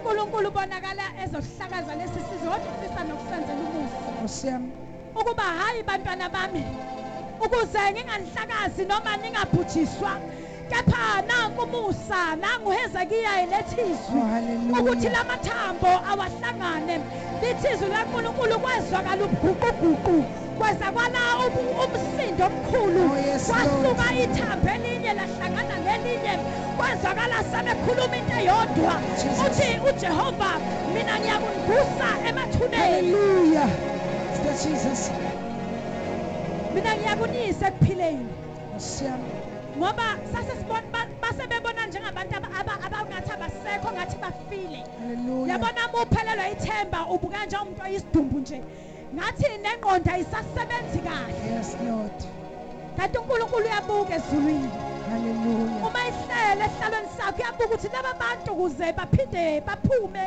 uNkulunkulu ubonakala ezohlakaza lesi sizwe, kodwa ufisa nokusenzela umusa. Nkosi yami. Ukuba hayi bantwana bami, ukuze nginganihlakazi noma ningabhujiswa, kepha nanku umusa, nangu Hezekiya eletha izwi Oh, hallelujah. ukuthi lamathambo awahlangane. Lithi izwi laNkulunkulu kwezwakala ubuguquguqu, kwezakala umsindo omkhulu. Oh, yes, Lord. Kwasuka ithambo elinye lahlangana nelinye, kwezwakala sebekhuluma into eyodwa. Jesus. Uthi uJehova, mina ngiyakunivusa emathuneni. Hallelujah. Mr. Jesus. Mina ngiyakunisa ekuphileni. Nkosi yami. Ngoba sasesibona base bebona njengabantu abangathi abasekho, ngathi bafile. Hallelujah. Yabona uma uphelelwa ithemba ubuka nje umuntu oyisidumbu nje, ngathi nengqondo ayisasebenzi kahle. Yes, Lord. Kanti uNkulunkulu uyabuka ezulwini. Hallelujah. Uma ihlele esihlalweni sakhe uyabuka ukuthi laba bantu ukuze baphinde baphume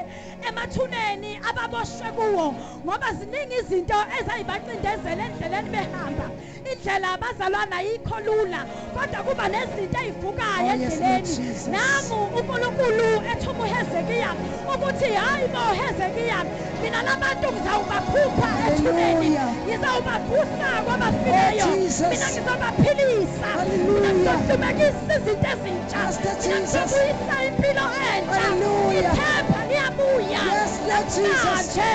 emathuneni ababoshwe kuwo, ngoba ziningi izinto ezayibacindezela endleleni behamba. Indlela abazalwana ayikho lula, kodwa kuba nezinto ezivukayo Oh, yes, Lord endleleni. Jesus. Nangu uNkulunkulu ethuma uHezekiya ukuthi hayi bo Hezekiya, mina labantu ngizawubakhupha ethuneni, Hallelujah. ngizawubavusa kwabafileyo, Oh, Jesus. mina ngizobaphilisa, mina Hallelujah. ngizohlumekisa izinto ezintsha, Master mina Jesus. ngizobuyisa impilo entsha. Hallelujah. Ithemba liyabuya. Yes, Lord Jesus. Namhlanje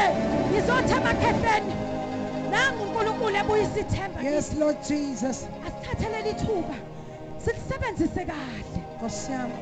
ngizothi emakhehleni, nangu uNkulunkulu ebuyisa ithemba. Yes, Lord Jesus. Asithathe leli thuba silisebenzise kahle. Nkosi yami.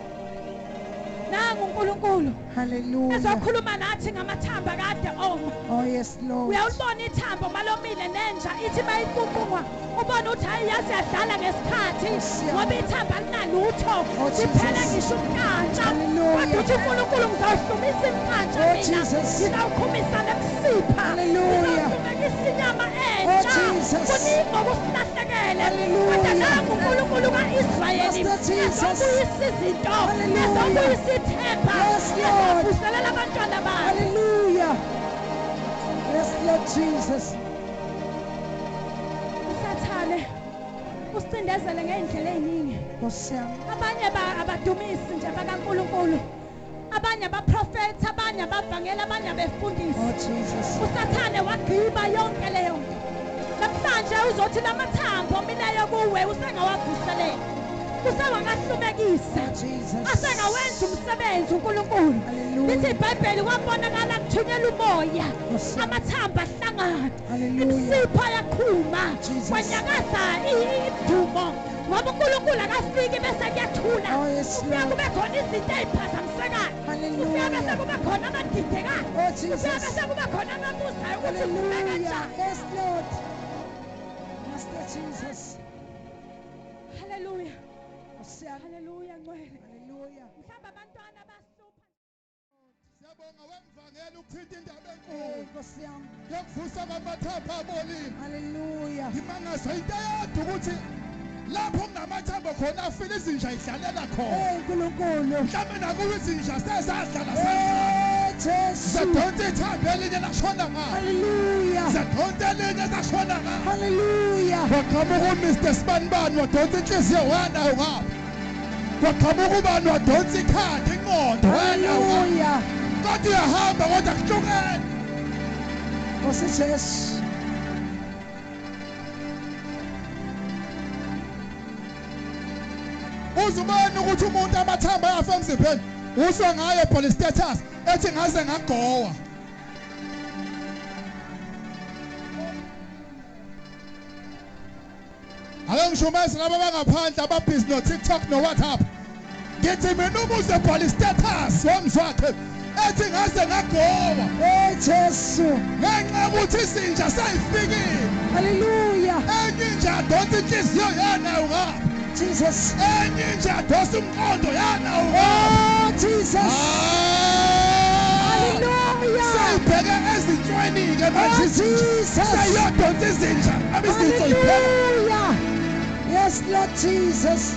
Nangu uNkulunkulu Hallelujah. ezokhuluma nathi ngamathamba kade oma. Oh, yes, Lord. Uyawubona ithambo malomile nenja ithi mayiququngwa ubone ukuthi hayi yazi yadlala ngesikhathi, Nkosi yami. ngoba ithambo alinalutho, Oh, liphele Jesus. ngisho umnkantsha. Hallelujah. Kodwa uthi uNkulunkulu ngizawuhlumisa imnkantsha Oh, mina, Jesus. ngizawukhumisa nemsipha, Hallelujah. ngizawuhlumekisa inyama Oh, entsha. Jesus. Kuningi okusilahlekele, Hallelujah. kodwa nangu uNkulunkulu ka-Israyeli Master Jesus. ezobuyisa izinto, Hallelujah. ezobuyisa ithemba, Yes, Lord. ezovuselela abantwana bakhe. Hallelujah. Yes, Lord Jesus. Usathane usicindezele ngey'ndlela ey'ningi. Nkosi yami. Abanye abadumisi nje bakaNkulunkulu, abanye abaprofethi, abanye abavangeli, abanye abefundisi. Oh, Jesus. Usathane wagqiba yonke leyo nto. Namhlanje uzothi lamathambo omileyo kuwe usengawavuselela, usengawahlumekisa, Oh, Jesus. asengawenza umsebenzi uNkulunkulu. Hallelujah. Lithi iBhayibheli kwabonakala kuthunyelwa umoya, Nkosi yami. amathambo ahlangana, Hallelujah. imisipha yaqhuma, Jesus. kwanyakaza imdumo, ngoba uNkulunkulu akafiki bese kuyathula. Oh, yes, Kufika Lord. kube khona izinto eziphazamisekayo, kufika bese Hallelujah. kube khona abadidekayo, Oh, kufika Jesus. bese kube khona ababuzayo ukuthi kume Hallelujah. kanjani. Yes, Lord. Master Jesus. Hallelujah. Nkosi yami. Hallelujah, ngcwele. Hallelujah. Mhlawumbe abantwana bahlupha. Siyabonga wemvangeli ukuthinta indaba Hey, enkulu Nkosi yami. yokuvusa amathambo abolile. Hallelujah. Ngimangazwa into eyodwa ukuthi lapho kunamathambo khona afile izinja idlalela khona. Hey, Nkulunkulu. Mhlawumbe nakuwe izinja sezadlala sezadlala. Hey, Jesu. Zadonsa ithambo elinye lashona ngapha. Hallelujah. Zadonsa elinye lashona ngapha. Hallelujah. Kwaqhamuka uMr Sibanibani wadonsa inhliziyo wanayo ngapha. Kwaqhamuka ubani wadonsa ikhanda ingqondo wanayo ngapha. Hallelujah. Kodwa uyahamba kodwa kuhlukene. Nkosi Jesu. Uzubona ukuthi umuntu amathambo ayafa emzimbeni uzwa ngayo bhola status ethi ngaze ngagowa. Ake ngishumayeze laba abangaphandle ababhizi no TikTok no WhatsApp. Ngithi mina uma uzebhala status womzwakhe ethi ngaze ngagowa Hey, Jesu. ngenxa yokuthi izinja seyifikile. Hallelujah. Enye inja yadonsa inhliziyo yanayo ngapha. Jesus. Enye inja yadonsa umqondo yanayo ngapha. Oh, Jesus. Hallelujah. Seyibheke ezintweni-ke manje Oh, izinja. Jesus. Seyiyodonsa izinja abe izinto ibheke. Hallelujah. Yes, Lord Jesus.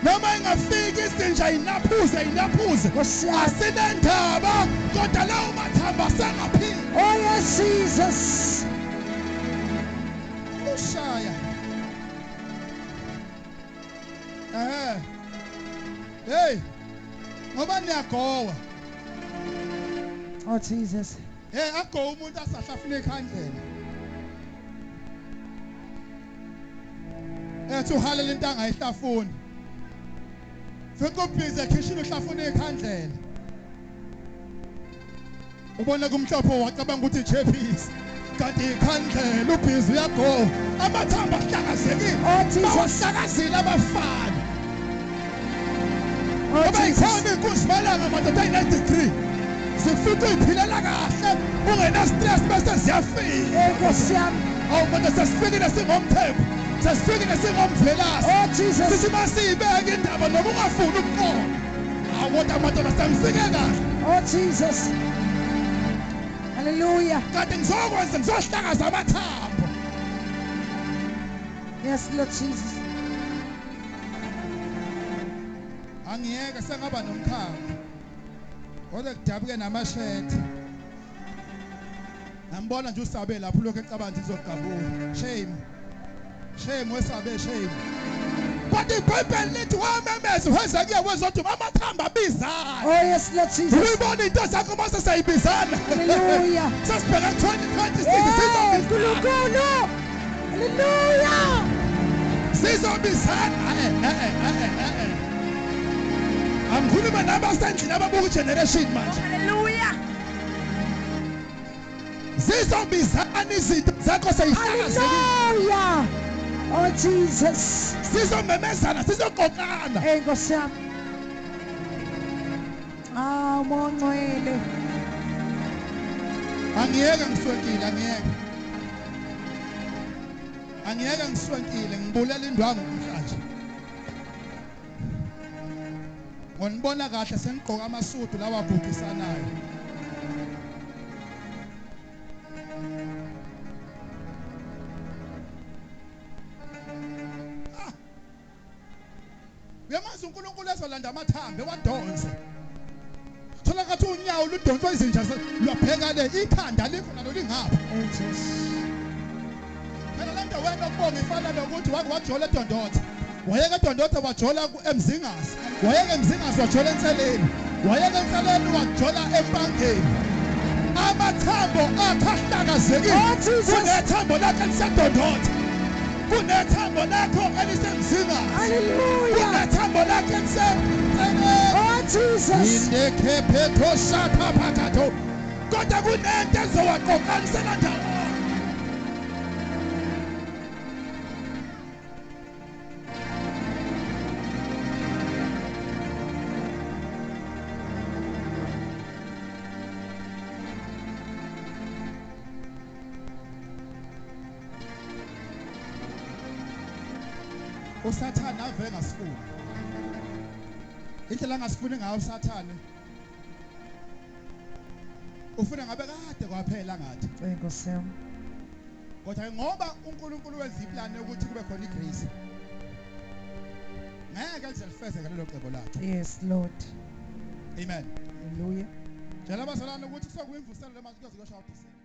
Noma ingafiki izinja inaphuze inaphuze. Nkosi yami. Asinendaba kodwa lawo mathambo asengaphili. Oh, yes, Jesus. Ushaya. Hey. Ngoba niyagowa. Oh Jesus. Hey, ago umuntu asahlafuna ikhandlela. Ethi uhalela into angayihlafuni. Fika ubhizi ekhishini uhlafuna ikhandlela. Ubona kumhlophe wacabanga ukuthi ichephisi. Kanti ikhandlela ubhizi uyago. Amathambo ahlakazekile. Oh Jesus. Bawahlakazile abafana. Oh Ngoba Jesus. ikhona inkunzimalanga madoda ayi-93. Zifika uyiphilela kahle ungena stress bese ziyafika. Hey Nkosi yami. Awu kodwa sesifikile singomthembu. Sesifikile singomvelasi. Oh Jesus. Sithi masiyibeke indaba noma ungafuni ukuqonda. Awu kodwa madoda sengifike kahle. Oh Jesus. Hallelujah. Kanti ngizokwenza ngizohlakaza amathambo. Yes Lord Jesus. Angiyeke sengaba nomkhakha. Kodwa kudabuke namashethi. Ngambona nje usabe lapho lokho ecabanga ukuthi izogqabuka. Shame. Shame wesabe shame. Kodwa iBhayibheli lithi wamemeza uHezekiya wezothi amathambo abizana. Oh yes Lord Jesus. Uyibona into zakho mase sayibizana. Hallelujah. Sesibheka 2026 Hey sizobizana. Nkulunkulu. Hallelujah. Sizobizana. Angikhuluma nabasendlini ababuka igeneration manje. Hallelujah. Sizobizana izinto zakho seyihlakazekile. Hallelujah. Oh Jesus. Sizomemezana, sizoqoqana. Hey Nkosi yami. Ah uMongcwele. Angiyeke ngiswenkile, angiyeke. Angiyeke ngiswenkile, ngibulela indwangu namhlanje. Ngonibona kahle sengigqoka amasudu lawa agugisanayo. Ah. Uyamazi uNkulunkulu ezolanda amathambo ewadonse. Thola ngathi unyawo ludonswa izinja lwabheka le ikhanda likho nalo lingapha. Oh Jesus. Phela le nto wena okubonga ifana nokuthi wake wajola eDondotha. Wayeka eDondotha wajola eMzingazi. Wayeka eMzingazi wajola eNseleni. Wayeka eNseleni wajola eMpangeni. Amathambo akhe ahlakazekile. Oh Jesus. Kunethambo lakhe eliseDondotha. Kunethambo lakho eliseMzingazi. Hallelujah. Kunethambo lakhe eliseNseleni. Oh Jesus. Indekhephetho shathaphathatho. Kodwa kunento ezowaqoqanisela ndawonye. uSathane ave engasifuni. Indlela angasifuni ngayo uSathane, ufuna ngabe kade kwaphela ngathi. Nkosi yami. Kodwa ngoba uNkulunkulu wenza iplan yokuthi kube khona igrace, ngeke lize lifezeke lelo cebo lakhe. Yes Lord. Amen. Hallelujah. Tshela abazalwane ukuthi kusokuyimvuselelo manje kuyoze kuyoshaya uDisemba.